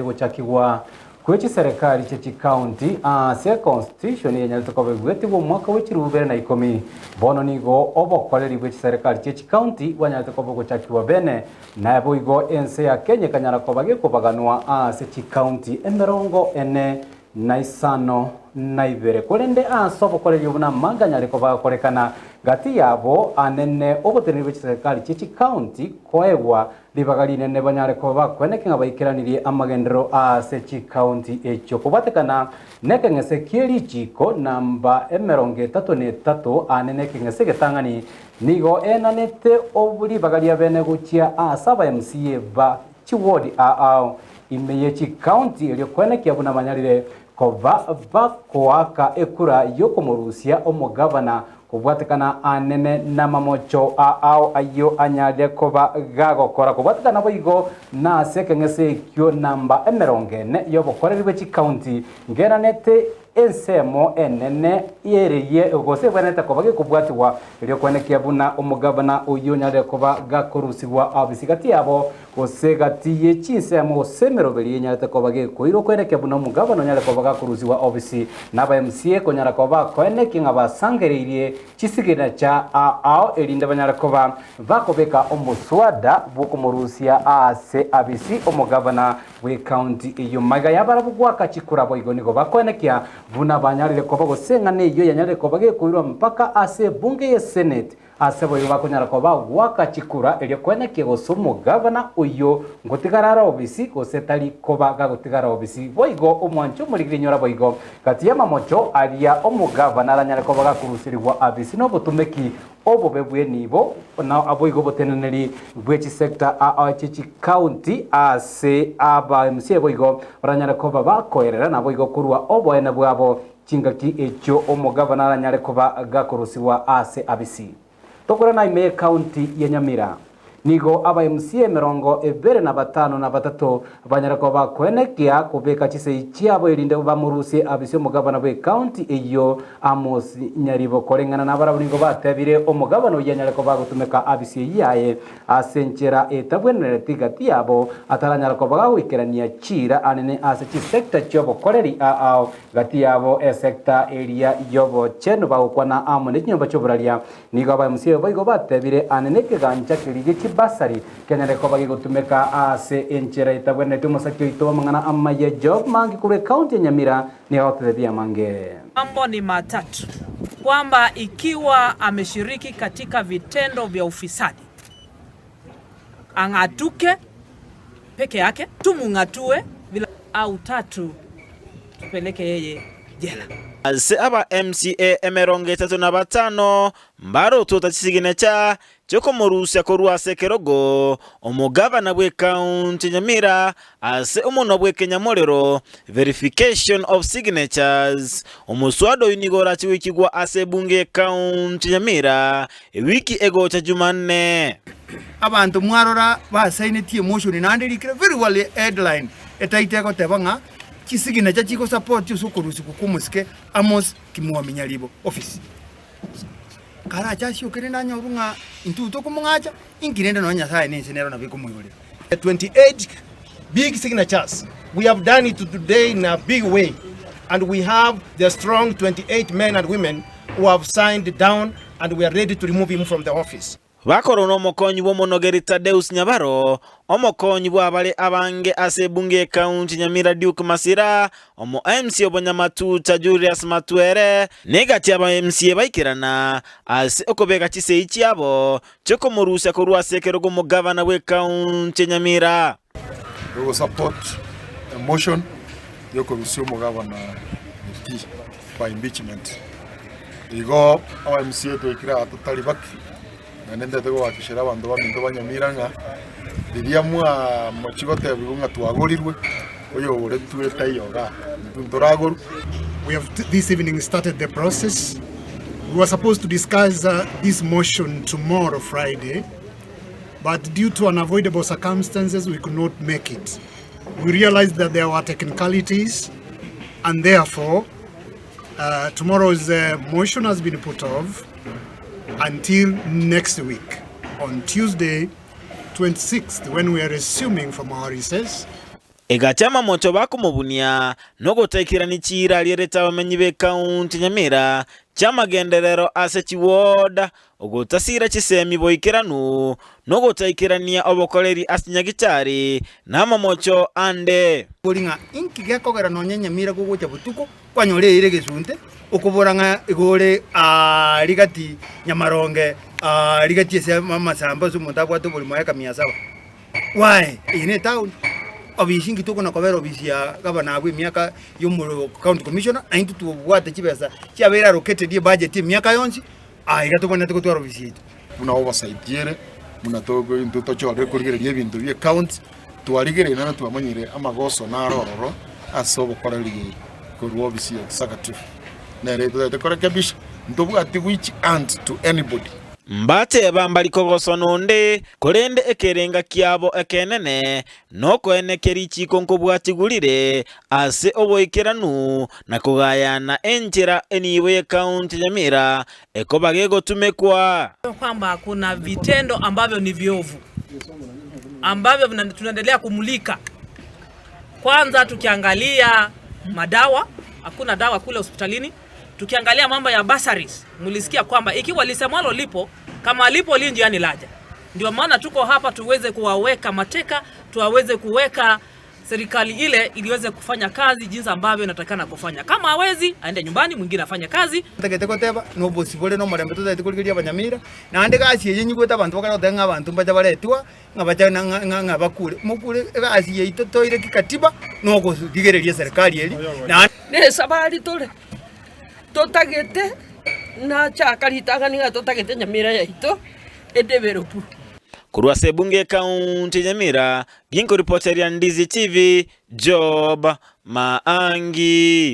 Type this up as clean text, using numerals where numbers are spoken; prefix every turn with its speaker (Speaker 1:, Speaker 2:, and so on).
Speaker 1: y'ogochakigwa kwe chiserekari chie chikaunti ase econstitution eyenyarete koba ebuetigwe omwaka bwe chilifu ibere na ikomi. Bono nigo obokoreri bwe chiserekari chie chikaunti bwanyarete koba ogochakigwa bene, naboigo ense ya Kenya ekanyara koba gekobaganwa ase chikaunti emerongo ene na isano na ibere. Korende ase obokoreri obo namange anyare koba agokorekana gati yabo anene oboteneneri bwe chiserekari chie chikaunti koegwa ribaga rinene banyare koba bakweneke ng'a baikeranirie amagenderero ase chikaunti echio. Kobwatekana nekeng'ese kie richiiko namba emerongo etato na etato ane nekeng'ese egetang'ani nigo enanete ribaga ria bene gochia ase aba MCA ba chiwodi ao ime ye chikaunti erio kwenekia buna banyarire koba bakoaka ekura y'okomorusia omogavana kobwatekana anene namamocho ao ayio anyarire koba gagokora kobwatekana boigo nase ekeng'ese ekio namba emerongo ene y'obokoreri bwe chikaunti ngeranete Ensemo enene y'eriye gose ebwenerete koba gekobwatigwa, erio kwenekia buna omogavana oyio onyarire koba gakorusigwa abisi gati yabo, gose gati ye chinsemo gose emeroberi enyarete koba gekoirwa kwenekia buna omogavana onyarire koba gakorusigwa obisi, na aba MCA konyara koba bakoenekia ng'a basangereirie chisiginacha ao erinde banyare koba bakobeka omoswada bw'okomorusia aase abisi omogavana bw'ecounty eyio. Magega y'abarabwo goaka chikura boigo nigo bakoenekia buna banyarire koba gose eng'ana eyio yanyarire koba gekoirwa mpaka ase ebunge ye Senate ase boigo bakonyara koba goaka chikura erio koenekia gose omogavana oyio ngotigara are obisi gose tari koba gagotigara obisi. Boigo omwanchi omorigiri nyora boigo gati y'amamocho aria omogavana aranyare koba gakoruserigwa abisi nobotumeki Obobe bw'enibo na boigo oboteneneri bwe chisecta ao chie chicounty ase aba MCA boigo baranyare koba bakoerera naboigo korwa oboene bwabo chingaki echio omogavana aranyare koba gakorusigwa ase abisi. Tokorana ime ye county ya Nyamira. Nigo aba MCA emerongo ebere na batano na batato banyare koba bakoenekia kobeka chisegi chiabo erinde bamorusie abise omogabana bw'ecounty eyio Amos Nyaribo. Koreng'ana nabarabwo nigo batebire omogabana oyio anyare koba agotumeka abisi eyio yaye ase enchera etabwenereti gati yabo ataranyara koba gagoikerania chiira anene ase chisector chiobokoreri ao gati yabo esector eria yobochenu bagokwana amo nechinyomba chioboraria Nigo abaMCA boigo batebire ane nekegancha keria gie chibasari kenyare koba gegotumeka ase enchera etabwenereti omosaki oito bw'amang'ana amaya Job Mangi korwa ecounty ya Nyamira nigo agototebia amange.
Speaker 2: Mambo ni matatu kwamba ikiwa ameshiriki katika vitendo vya ufisadi ang'atuke peke yake, tumung'atue bila au tatu tupeleke yeye jela.
Speaker 3: Ase aba MCA emerongo etato na batano mbarotwota chisiginecha chiokomorusia korwa ase ekerogo omogavana bw'ecounty ya Nyamira ase omonwa bw'ekenyamorero, verification of signatures. Omoswada oyio nigo orache goikigwa ase ebunge y'ecounty ya Nyamira ewiki egocha Jumanne.
Speaker 4: Abanto mwarora basainetie emotion naende rikire very well headline etaito egoteba ng'a chisignature chigosupport ase okorusigwa kwa omosike Amos Kimwami Nyaribo office. Karache asioke rende anyorwe ng'a intwe tokomong'acha, inki rende nonya Nyasaye na ense nero nabo ekomoigorera.
Speaker 5: 28 big signatures we have done it today in a big way and we have the strong 28 men and women who have signed down and we are ready to remove him from the office.
Speaker 3: Bakorwa nomokonyi bw'omonogeri Tadeus Nyabaro, omokonyi bw'abare abange ase ebunge y'Ekaunti Nyamira Duke Masira, omo MCA obonyamatuta Julius Matwere, na egati aba MCA baikerana ase okobeka chisegi chiabo chiokomorusia korwa ase ekerogo omogavana bw'Ekaunti ya Nyamira.
Speaker 6: We will support a motion yokorusia omogavana Getii by impeachment. Igo aba MCA twaikire aa totari baki naende ntagete gohakikishera abanto baminto ba Nyamira ng'a riria mwamochia gotebigwa ng'a twagorirwe, oyogoretwe taiyo igaa, intwe ntoragorwe.
Speaker 7: We have this evening started the process. We were supposed to discuss uh, this motion tomorrow, Friday, but due to unavoidable circumstances, we could not make it. We realized that there were technicalities, and therefore, uh, tomorrow's uh, motion has been put off until next week on Tuesday, 26th, when we are resuming from our recess.
Speaker 3: Egacha amamocho bakomobunia nogotaikerania chiira arierete abamenyi b'ekaunti ya Nyamira chi'amagenderero ase chiward, ogotasira chisemi boikeranu, nogotaikerania obokoreri ase chinyagitari, na amamocho ande.
Speaker 4: Bori ng'a inki gekogera nonya Nyamira gogocha botuko kwanyora eira egesunte, okobora ng'a igo ore aa rigati nyamaronge aa rigati ase amasambo ase omonto abwate oborimo eka mia saba. Why? Eye ne etown, obisi inki tokona kobera obisi ya gavana abwo emiaka ya omo county commissioner, na intwe tobwate chibesa chiabeire allocated ebudget emiaka yonsi, aa iga tobwenerete gotwara obisi yaito.
Speaker 6: Buna oversight ere, buna togo intwe tochorire korigereria ebinto bie county, twarigereire naende twamanyire amagoso naro ororo ase obokoreri korwa obisi ya executive. Nere totagete korekebisha, ntobwati which hand to anybody.
Speaker 3: Mbateba mbari kogoswa nonde, korende ekerenga kiabo ekenene nokoenekia richiiko nkobwatigwe rire ase oboikeranu na kogayana enchera enibo y'ekaunti ya Nyamira ekoba gegotumekwa.
Speaker 2: Kwamba kuna vitendo ambavyo ni viovu ambavyo tunaendelea kumulika. Kwanza tukiangalia madawa, hakuna dawa kule hospitalini. Tukiangalia mambo ya bursaries, mlisikia kwamba ikiwa lisemwalo lipo, kama lipo li njiani laja. Ndio maana tuko hapa tuweze kuwaweka mateka, tuwaweze kuweka serikali ile iliweze kufanya kazi jinsi ambavyo inatakikana kufanya. Kama hawezi aende nyumbani, mwingine afanye kazi.
Speaker 4: Ntagete goteba nobosibore na omorembe totagete korigereria abanyamira, naende egasi eye nyigwete abanto bakare goteba ng'a abanto mbacha baretwa, ng'a bacha ng'a ng'a ng'a bakure, mokure egasi yaito toire kikatiba na okorigereria eserekari eria naende.
Speaker 8: Nesabari tore, totagete nachaka ritang'ani ng'a totagete Nyamira yaito edevelopwe.
Speaker 3: Korwa ase ebunge y'ekaunti ya Nyamira, ginkoripoteria Ndizi TV, Job Maangi.